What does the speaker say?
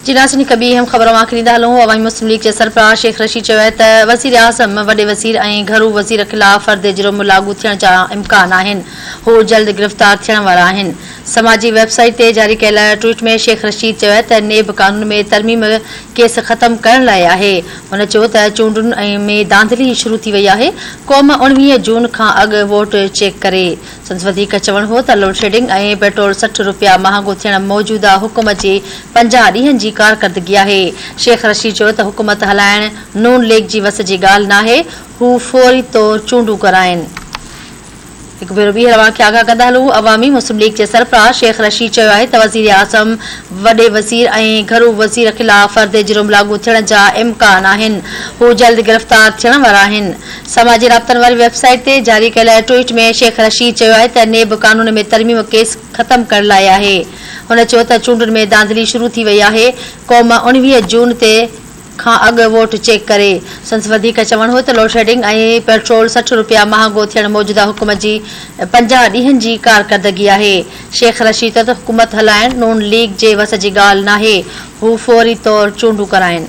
جي ناظرين هڪ ٻي اهم خبر اوهان کي ڏيندا هلون عوامي مسلم ليگ جي سربراهه شيخ رشيد چيو آهي ته وزيراعظم وڏي وزير ۽ گهرو وزير خلاف فرد جرم لاڳو ٿيڻ جا امڪان آهن هو جلد گرفتار ٿيڻ وارا آهن سماجي ويب سائيٽ تي جاري ڪيل ٽوئيٽ ۾ شيخ رشيد چيو آهي ته نيب قانون ۾ ترميم ڪيس ختم ڪرڻ لاء آهي هن چيو ته چونڊن ۾ ڌانڌلي شروع ٿي وئي آهي قوم 19 جون کان اڳ ووٽ چيڪ ڪري سندس وڌيڪ چوڻ هو ته لوڊشيڊنگ ۽ پيٽرول 60 رپيا مهانگو ٿيڻ موجوده حڪومت جي 50 ڏينهن جي ڪارڪردگي آهي. شيخ رشيد چيو ته حڪومت هلائڻ نون ليگ جي وس جي ڳالهه ناهي، هو فوري طور چونڊون ڪرائين. هڪ ڀيرو ٻيهر اوهان کي آگاهه ڪندا هلون، عوامي مسلم ليگ جي سربراهه شيخ رشيد چيو آهي ته وزيراعظم، وڏي وزير ۽ گهرو وزير خلاف فرد جرم لاڳو ٿيڻ جا امڪان آهن، هو جلد گرفتار ٿيڻ وارا آهن. سماجي رابطن واري ويب سائيٽ تي جاري ڪيل ٽوئيٽ ۾ شيخ رشيد چيو آهي ته نيب قانون ۾ ترميم ڪيس ختم ڪرڻ لاء آهي. هن چيو ته چونڊن ۾ ڌانڌلي شروع ٿي وئي آهي، قوم 19 جون تي کان اڳ ووٽ چيڪ ڪري. سندس وڌيڪ چوڻ هو ته لوڊشيڊنگ ۽ پيٽرول 60 رپيا مهانگو ٿيڻ موجوده حڪومت جي 50 ڏينهن جي ڪارڪردگي آهي. شيخ رشيد چيو ته حڪومت هلائڻ نون ليگ جي وس جي ڳالهه ناهي، هو فوري طور چونڊون ڪرائين.